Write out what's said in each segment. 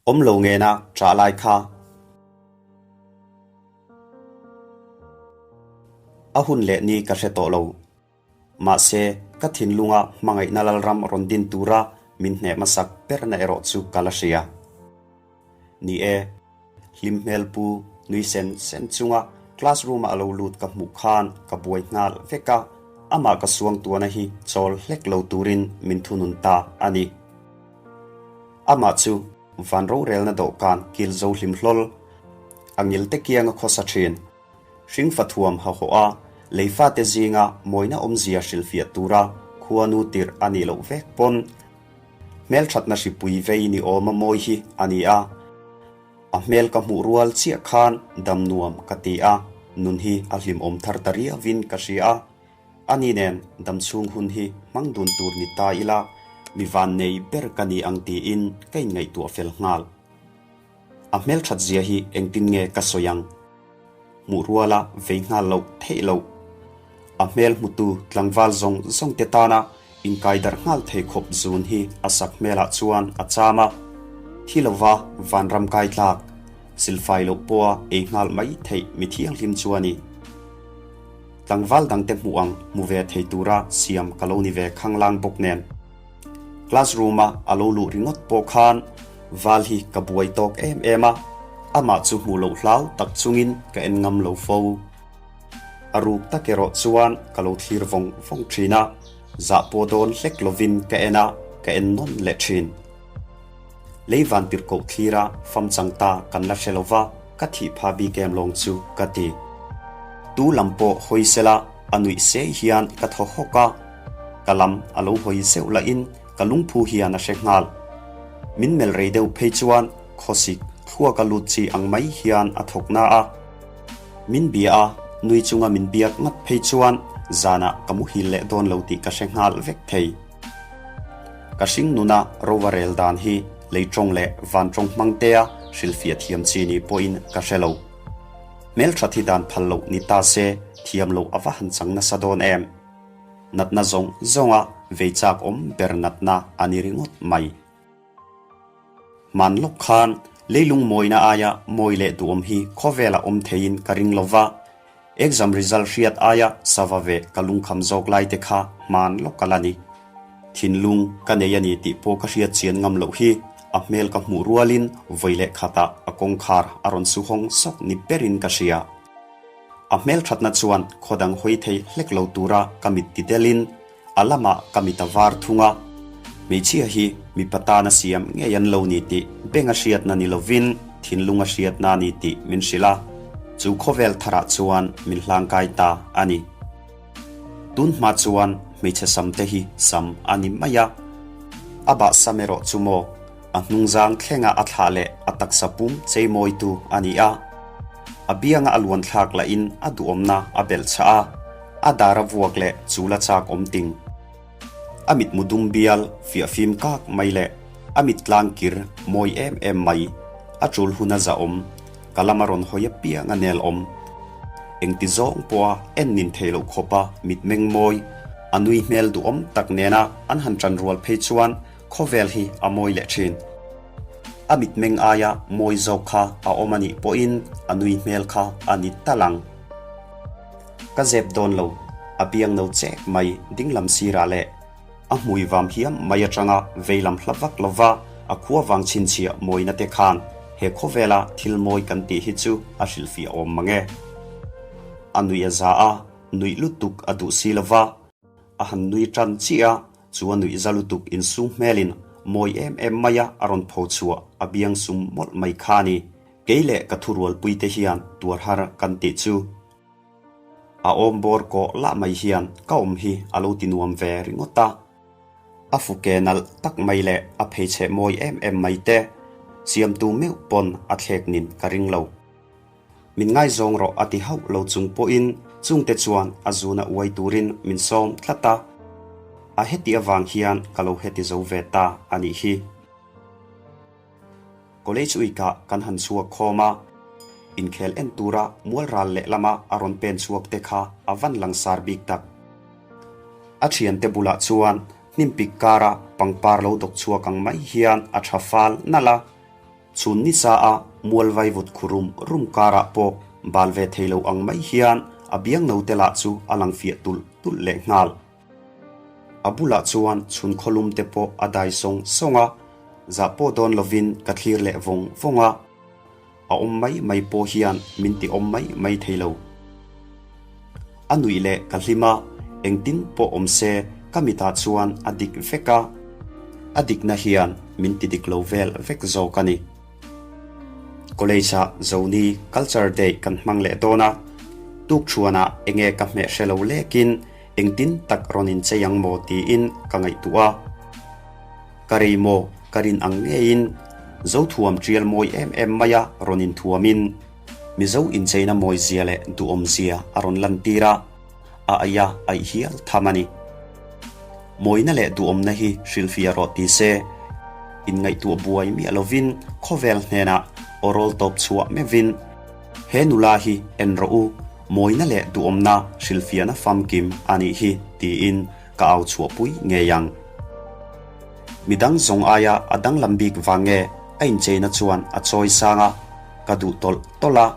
Awm lo ngena ṭah lai kha. A hun leh ni ka hre tawh lo. Mahse, ka thinlunga hmangaihna lalram rawn din tura min hneh hmasak berna erawh chu ka la hria. Ni e, hlim hmel pu nui sen sen chunga classroom-a a lo lut ka hmuh khan ka buai nghal vek a, amah ka suangtuahna hi chawl hlek lo turin min thunun ta a ni. Amah chu van rorelna dawhkan kil zo hlim hlawl, a ngil te kianga khawsa thin, hringfa thuam ha hawh a, leifate zinga mawina awmzia hrilhfiah tura khuanu tirh a nih loh vek pawn hmelthatna hripui vei ni awma mawi hi a ni a. A hmel ka hmuh rual chiah khan dam nuam ka ti a, nun hi a hlimawm thar ta riauin ka hria a. Ani nen damchhung hun hi hmang dun tur ni ta ila, mi vannei ber ka ni ang tiin ka inngaihtuah fel nghal. A hmelthat zia hi engtin nge ka sawi ang? Hmuh ruala vei nghal loh theih loh. A hmel hmutu tlangval zawng zawng te tana inkai darh nghal thei khawp zun hi a sak hmelah chuan a cham a. Thi lova vanram kai tlak, silfai loh pawha ei nghal mai theih mi thianghlim chu a ni. Tlangval dangte hmuh ang hmu ve thei tura siam ka lo ni ve khanglang bawk nen. Classroom a a lo luh ringawt pawh khan val hi ka buai tawk em em a, amah chu hmuh loh hlau tak chungin ka en ngam lo fo. A ruk tak erawh chuan ka lo thlir vawng vawng thin a, zah pawh dawn hlek lovin ka en a, ka en nawn leh thin. Lei van tirhkoh thlira fam chang ta kan la hre lova, ka thih pha bik em lawng chu ka ti. Tu lam pawh hawi sela a nuih sei hian ka thaw hawk a, ka lam a lo hawi zeuh lahin ka lungphu hian a hre nghal. Min melh rei deuh phei chuan khawsik thluak a lut chi ang mai hian a thawk na a. Min bia a, nui chunga min biak ngat phei chuan zanah ka muhil leh dawn lo tih ka hre nghal vek thei. Ka hring nuna rova rel dan hi lei tawng leh van tawng hmangtea hrilhfiah thiam chi ni pawhin ka hre lo. Hmeltha thi dan phal loh ni ta se thiam loh a va han chang nasa dawn em? Natna zawng zawnga vei chak awm ber natna a ni ringawt mai. Hman lawk khan leilung mawina aia mawi leh duhawm hi khawvelah awm theiin ka ring lo va, exam result hriat aia sava ve ka lungkham zawk lai te kha hman lawk a la ni. Thinlung ka nei a ni tih pawh ka hriat chian ngam loh hi a hmel ka hmuh rualin vawi leh khatah a kawngkhar a rawn su hawng sawk ni berin ka hria. A hmel thatna chuan khaw dang hawi thei hlek lo tura ka mit ti delin A lamah ka mit a var thung a, hmeichhia hi mipa tana siam ngei an lo ni tih beng a hriatna ni lovin thinlung a hriatna a ni tih min hrilh a, chu khawvel tharah chuan min hlangkai ta a ni. Tun hma chuan hmeichhe sam te hi sam a ni mai a, a bah sam erawh chu maw a hnungzang thlenga a thlah leh a taksa pum cheimawitu a ni a, a bianga a luanthlak lahin a duhawmna a belhchhah a. A dar a vuak leh chul a chak awm ting. A mitmu dum bial fiah fim kak mai leh a mit tlang kir mawi em em mai. A chul hun a zahawm. Ka lam a rawn hawi apiang a nel awm. Engti zawng pawha en nin thei loh khawpa mitmeng mawi, a nui hmel duhawm tak nena an han tan rual phei chuan khawvel hi a mawi leh thin. A mitmeng aia mawi zawk kha a awm a nih pawhin a nui hmel kha a ni tal ang. Ka zep dawn lo, a biang no chek mai dinglam sirah leh a hmui vam hiam mai atanga veilam hla vak lova a khua vang chhinchhiah mawina te khan he khawvela thil mawi kan tih hi chu a hrilhfiah awm mang e. A nuih a za a, nuih lutuk a duh si lova, a han nui tan chiah a, chu a nuih za lutuk insung hmelin mawi em em maia a rawn pho chhuah a biang sum mawlh mai kha a ni. Kei leh ka thurualpuite hian tuar har kan tih chu a awm bawr kawh lah mai hian ka awm hi a lo ti nuam ve ringawt a. A fuke nalh tak mai leh a pheichheh mawi em em mai te siamtu meuh pawn a thlek nin ka ring lo. Min ngaizawng rawh a ti hauh lo chung pawhin chungte chuan a zuna uai turin min sawm tlat a. A heti avang hian ka lo heti zo ve ta a nih hi. College week-ah kan han chhuak khawm a, inkhel en tura mual ral lehlama a rawn pen chhuak te kha a van langsar bik tak. A thiante bulah chuan hnimpik kara pangpar lo dawk chhuak ang mai hian a tha fal nalh a. Chhun ni sa a mual vaivut khu rum rum karah pawh bal ve thei lo ang mai hian a biang no te lah chu a lang fiah tulh tulh leh nghal. A bulah chuan chhun khawlum te pawh a dai sawng sawng a, zah pawh dawn lovin ka thlir leh vawng vawng a. A awm mai mai pawh hian min ti awm mai mai thei lo. A nuih leh ka hlim a, engtin pawh awm se ka mitah chuan a dik vek a, a dikna hian min ti dik lo vel vek zawk a ni. College-ah Zoni Culture Day kan hmang leh dawn a, tukthuanah enge ka hmeh hre lo lekin engtin tak rawn inchei ang maw tiin ka ngaihtuah a. Ka rei maw? Ka rin ang ngeiin Zothuam tial mawi em em maia rawn inthuamin Mizo incheina mawizia leh duhawmzia a rawn lantir a, a aia aih hial tham a ni. Mawina leh duhawmna hi hrilhfiah rawh ti se, inngaihtuah buai miah lovin khawvel hnenah aw rawl tawp chhuah meuhin, He nula hi en rawh u, mawina leh duhawmna hrilhfiahna famkim a nih hi tiin ka au chhuahpui ngei ang. Midang zawng aia a danglam bik vang nge a incheina chuan a chawi sang a, ka duh tawlh tawlh a,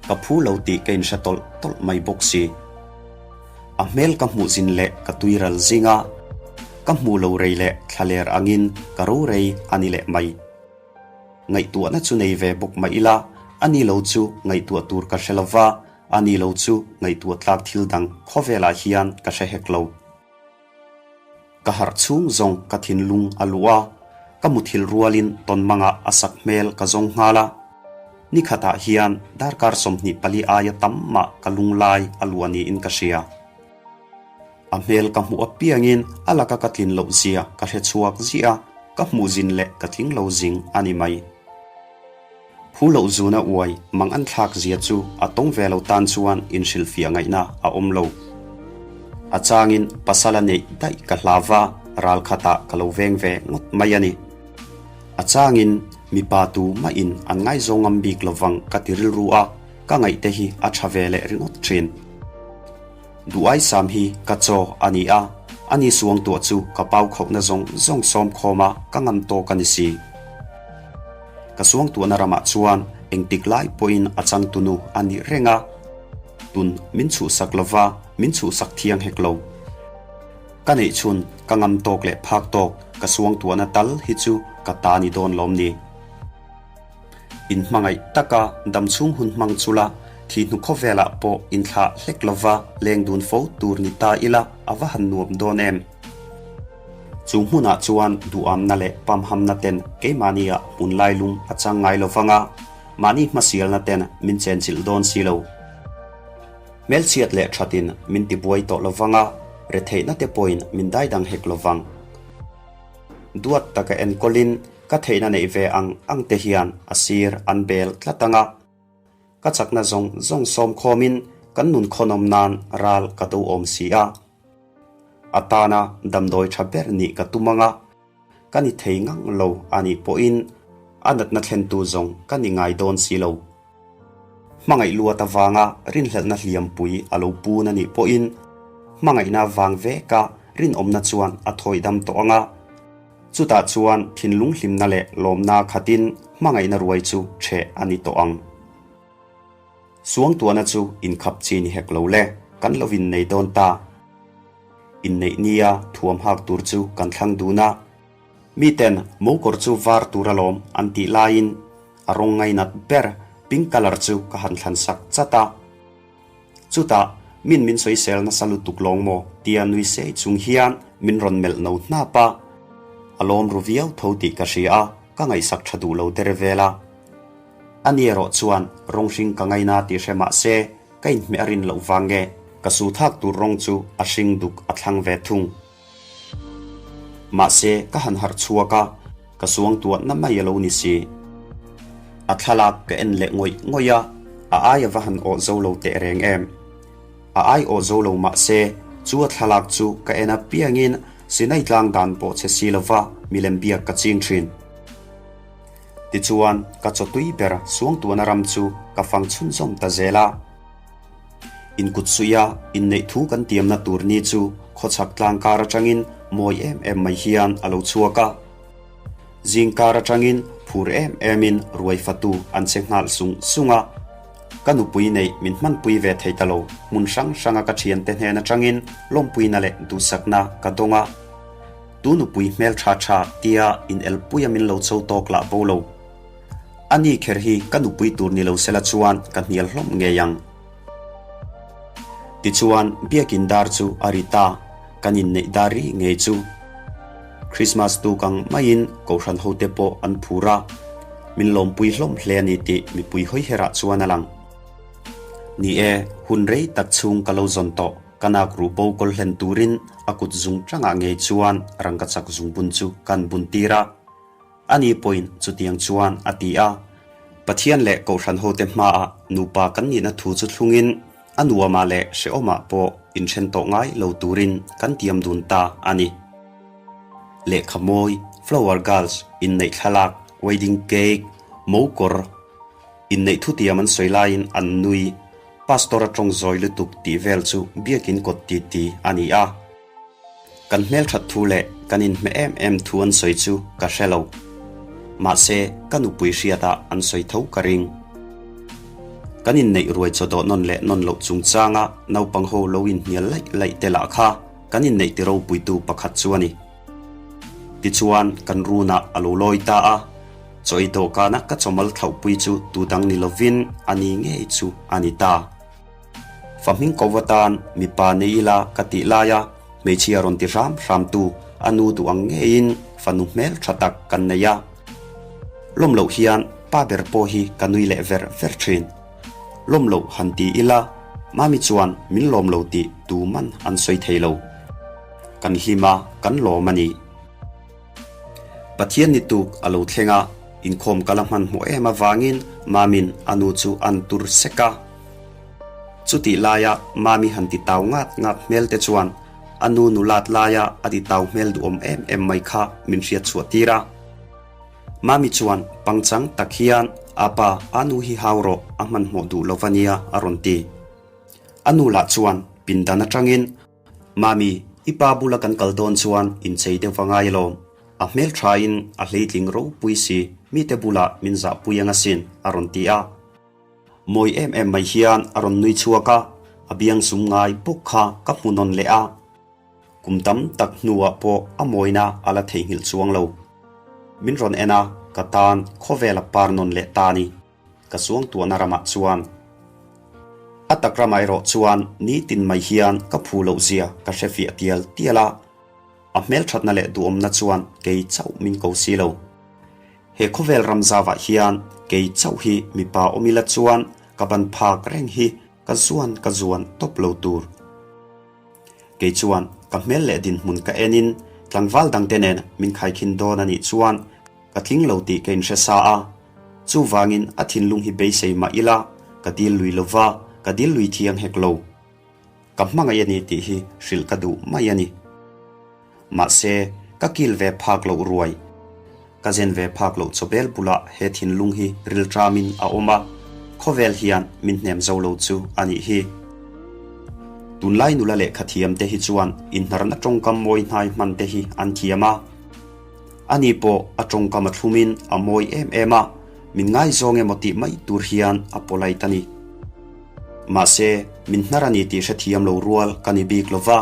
ka phu lo tih ka inhre tawlh tawlh mai bawk si. A hmel ka hmuh zin leh ka tui ral zing a, ka hmuh lo rei leh thlaler angin ka ro rei a ni leh mai. Ngaihtuahna chu nei ve bawk mah ila, a ni lo chu ngaihtuah tur ka hre lo va, a ni lo chu ngaihtuah tlak thil dang khawvelah hian ka hre hek lo. Ka harh chhung zawng ka thinlung a luh a, ka muthilh rualin tawnmangah a sak hmel ka zawng nghal a. Ni khatah hian darkar 24 aia tam mah ka lunglai a luah niin ka hria. A hmel ka hmuh apiangin a laka ka tlin loh zia ka hre chhuak ziah a, ka hmuh zin leh ka tling lo zing a ni mai. Phu loh zuna uai mang an thlak zia chu a tawng ve lo tan chuan inhrilhfiah ngaihna a awm lo. A changin pasal a neih daih ka hlau va, ral khatah ka lo veng ve ngawt mai a ni. A changin mipa tu mahin an ngaizawng ngam bik lovang ka ti rilru a, ka ngaihte hi a tha ve leh ringawt thin. Duaisam hi ka chaw a ni a, ani suangtuah chu ka pau khauhna zawng zawng sawm khawm a ka ngam tawk a ni si. Ka suangtuahna ramah chuan engtik lai pawhin a changtunu a ni reng a, tun min chhuhsak lova min chhuhsak thiang hek lo. Ka neih chhun ka ngam tawk leh phak tawk ka suangtuahna tal hi chu ka ta ni dawn lawm ni. Inhmangaih taka damchhung hun hmang chula thi hnu khawvelah pawh inthlah hlek lova leng dun fo tur ni ta ila a va han nuam dawn em? Chu hmunah chuan duhamna leh pamhamna ten keimahnia hmun lailum a chang ngai lo vang a, mahni hmasialna ten min chenchilh dawn si lo. Hmelchhiat leh thatin min tibuai tawh lo vang a, retheihna te pawhin min daidang hek lo vang. Duat taka enkawlin Ka theihna neih ve ang ang te hian a sir an bel tlat ang a, ka chakna zawng zawng sawm khawmin kan nun khawnawm nan ral ka do awm si a. A tana damdawi tha ber nih ka tum ang a, ka ni thei ngang lo a nih pawhin a natna thlentu zawng ka ni ngai dawn si lo. Hmangaih luat avanga rinhlelhna hliampui a lo pun a nih pawhin hmangaihna vang veka rinawmna chuan a thawidam tawh ang a, Chutah chuan thinlung hlimna leh lawmna khatin hmangaihna ruai chu ṭheh a ni tawh ang. Suangtuahna chu inkhap chi ni hek lo le, kan lo innei dawn ta. Inneih nia thuam hak tur chu kan thlang dun a. Miten mokawr chu var tur alawm an tih laiin a rawng ngainat ber pink colour chu ka han thlan sak chat a. Chutah, min min sawisel nasa lutuk lawng maw? tia nui sei chung hian min rawn melh no hnap a. A lawm ru viau tho tih ka hria a, ka ngaihsak tha duh lo der vel a. Ani erawh chuan rawng hring ka ngaina tih hre mah se, ka inhmeh a rin loh vang nge ka su thak tur rawng chu a hring duk a thlang ve thung. Mahse, ka han harh chhuak a, ka suangtuahna mai a lo ni si. A thlalak ka en leh ngawih ngawih a, a ai a va han awh zo lo teh reng em. A ai awh zo lo mahse, chu a thlalak chu ka en apiangin Sinai tlang dan pawh che si lova milem biak ka ching thin. Tichuan, ka chawtui ber suangtuahna ram chu ka fang chhunzawm ta zel a. Inkut suih a, inneih thu kan tiamna tur ni chu khawchhak tlang kar atangin mawi em em mai hian a lo chhuak a. Zing kar atangin phu. Phur em emin ruai fatu an che nghal sung sung a. Ka nupui neih min hmanpui ve thei ta lo, hmun hrang hranga ka thiante hnen atangin lawmpuina leh duhsakna ka dawng a. Tu nupui hmel tha tha tia inelpuia min lo cho tawk lah bo lo. A ni kher hi ka nupui tur ni lo sela chuan ka hnial hlawm ngei ang. Tichuan biakin dar chu a ri ta, kan inneih dar ri ngei chu. Christmas tuk ang maiin Kohhran hote pawh an phur a, min lawmpui hlawm hle a ni tih mipui hawiherah chuan a lang. Ni e, hun rei tak chhung ka lo zawn tawh, ka nak ruh bo kawl hlen turin a kut zung tangah ngei chuan rangkachak zungbun chu kan bun tir a. Ani pawhin chutiang chuan a ti a. Pathian leh Kohhran hote hmaah nupa kan nihna thu chu thlungin a nuamah leh hrehawmah pawh inthen tawh ngai lo turin kan tiam dun ta a ni. Lehkha mawi, Flower Girls, inneih thlalak, wedding cake, mo kawr, inneih thutiam an sawi laiin an nui, Pastor a tawng zawi lutuk tih vel chu biakin kawt titi a ni a. Kan hmelthat thu leh kan inhmeh em em thu an sawi chu ka hre lo. Mahse, ka nupui hriatah an sawi tho ka ring. Kan inneih ruai chaw dawh nawn leh nawn loh chungchanga naupang ho lo inhnial laih laih te lah kha kan inneih ti ropuitu pakhat chu a ni. Tichuan, kan runah a lo lawi ta a, chaw ei dawhkana ka chawmal thlauhpui chu tu dang ni lovin a ni ngei chu a ni ta. Fa hming ko va tan mipa nei ila ka tih laia hmeichhia rawn ti hram hram tu a nu duh ang ngeiin fanu hmel tha tak kan nei a. Lawm loh hian pa ber pawh hi ka nui leh ver ver thin. Lawm loh han ti ila Mami chuan min lawm lo tih tu man an sawi thei lo. Kan hlim a, kan lawm a ni. Pathian ni tuk a lo thleng a, inkhawm ka la hmanhmawh em avangin Mami'n a nu chu an tur sek a. Chutih laia Mami han ti tau ngat ngat hmel te chuan a nu nulat laia a ti tau hmel duhawm em em mai kha min hriat chhuah tir a. Mami chuan pangchang tak hian, Apa, a nu hi hau rawh, a hmanhmawh duh lo va nia, a rawn ti. A nu lah chuan pindan atangin, Mami, i pa bula kan kal dawn chuan inchei deuh va ngai alawm. A hmel thain a hleitling ropui si, mite bulah min zahpui ang asin, a rawn ti a. Mawi em em mai hian a rawn nui chhuak a, a biang sum ngai bawk kha ka hmu nawn leh a. Kum tam tak hnuah pawh a mawina a la theihnghilh chuang lo. Min rawn en a, ka tan khawvel a par nawn leh ta a ni. Ka suangtuahna ramah chuan a tak ramah erawh chuan nitin mai hian ka phu loh zia ka hre fiah tial tial a, a hmelthatna leh duhawmna chuan kei chauh min ko si lo. He khawvel ram zavah hian kei chauh hi mipa awm ila chuan ka ban phak reng hi ka zuan ka zuan tawp lo tur. Kei chuan ka hmel leh dinhmun ka enin tlangval dangte nen min khaikhin dawn a nih chuan Ka tling lo tih ka inhre sa a, chuvangin a thinlung hi beisei mah ila ka dil lui lo va, ka dil lui thiang hek lo. Ka hmangaih a ni tih hi hrilh ka duh mai a ni. Mahse, ka kil ve phak loh ruai, ka zen ve phak loh chawbel bulah he thinlung hi rilṭamin a awm a, khawvel hian min hnem zo lo chu a nih hi. Tunlai nula lehkha thiamte hi chuan inhnarna tawngkam mawi hnai hmante hi an thiam a. Ani pawh a tawngkam a thlumin a mawi em em a, min ngaizawng emaw tih mai tur hian a polite a ni. Mahse, min hnar a ni tih hrethiam lo rual ka ni bik lo va,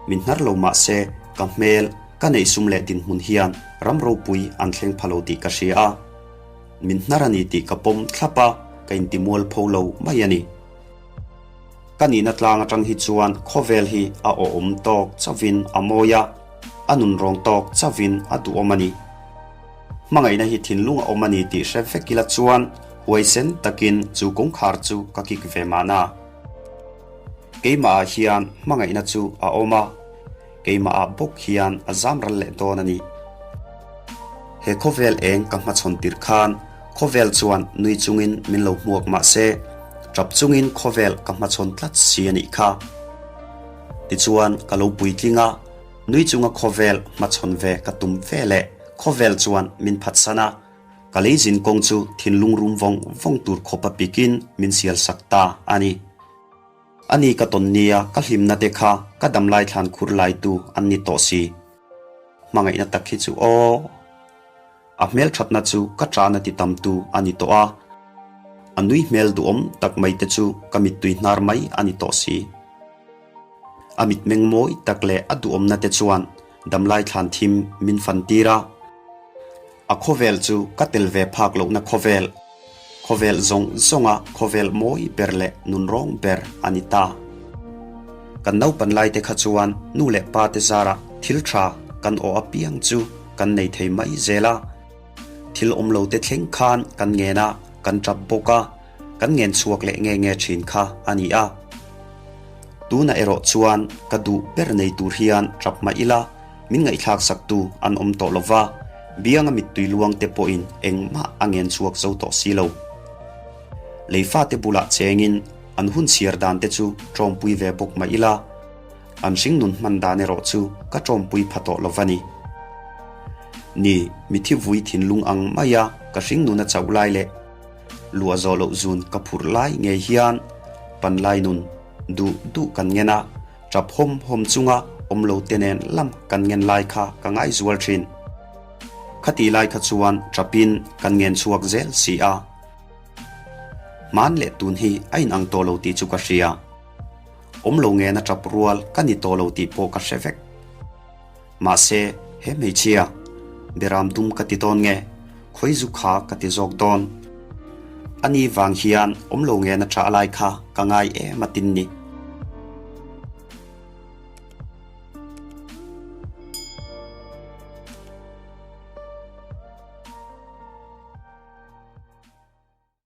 min hnar lo mahse ka hmel, ka neihsum leh dinhmun hian ram ropui an thleng pha lo tih ka hria a. Min hnar a ni tih ka pawm thlap a, ka intimualpho lo mai a ni. Ka nihna tlang atang hi chuan khawvel hi a awhawm tawk chauhin a mawi a, a nunrawng tawk chauhin a duhawm a ni. Hmangaihna hi thinlung a awm a ni tih hre vek ila chuan huaisen takin chu kawngkhar chu ka kik ve mahna. Keimahah hian hmangaihna chu a awm a, keimahah bawk hian a zam ral leh dawn a ni. He khawvel eng ka hmachhawn tirh khan khawvel chuan nui chungin min lo hmuak mah se, tap chungin khawvel ka hmachhawn tlat si a nih kha. Tichuan ka lo puitling a, nui chunga khawvel hmachhawn ve ka tum ve leh khawvel chuan min phatsan a, ka lei zin kawng chu thinlung rum vawng vawng tur khawpa pikin min sial sak ta a ni. A ni ka tawn nia ka hlimna te kha ka damlai thlan khur laitu an ni tawh si. Hmangaihna tak hi chu aw. A hmelthatna chu ka ṭahna ti tamtu a ni tawh a, a nui hmel duhawm tak mai te chu ka mittui hnar mai a ni tawh si. A mitmeng mawi tak leh a duhawmna te chuan damlai thlan thim min fan tir a. A khawvel chu ka tel ve phak lohna khawvel, khawvel zawng zawnga khawvel mawi ber leh nunrawng ber a ni ta. Kan naupan lai te kha chuan nu leh pa te zarah thil tha kan aw apiang chu kan nei thei mai zel a. Thil awm lo te thleng khan kan ngen a, kan tap bawk a, kan ngen chhuak leh nge nge thin kha a ni a. Tunah erawh chuan ka duh ber nei tur hian tap mah ila, min ngaihthlak saktu an awm tawh lo va, bianga mittui luang te pawhin engmah a ngen chhuak zo tawh si lo. Leifate bulah chengin an hun chhiar dan te chu tawngpui ve bawk mah ila, An hringnun hman dan erawh chu ka tawmpui pha tawh lo va ni. Ni, mithi vui thinlung ang maia ka hringnun a chauh lai leh luah zawh loh zun ka phurh lai ngei hian panlai nun duh duh kan ngen a, tap hawm hawm chunga awm lo te nen lam kan ngen lai kha ka ngai zual thin. Khati lai kha chuan tapin kan ngen chhuak zel si a. Hman leh tun hi a inang tawh lo tih chu ka hria. Awm lo ngen a tap rual ka ni tawh lo tih pawh ka hre vek. Mahse, he hmeichhia, Beram dum ka ti dawn nge, khawi zu kha ka ti zawk dawn. Ani vang hian awm lo ngen a tah lai kha ka ngai em a tin ni.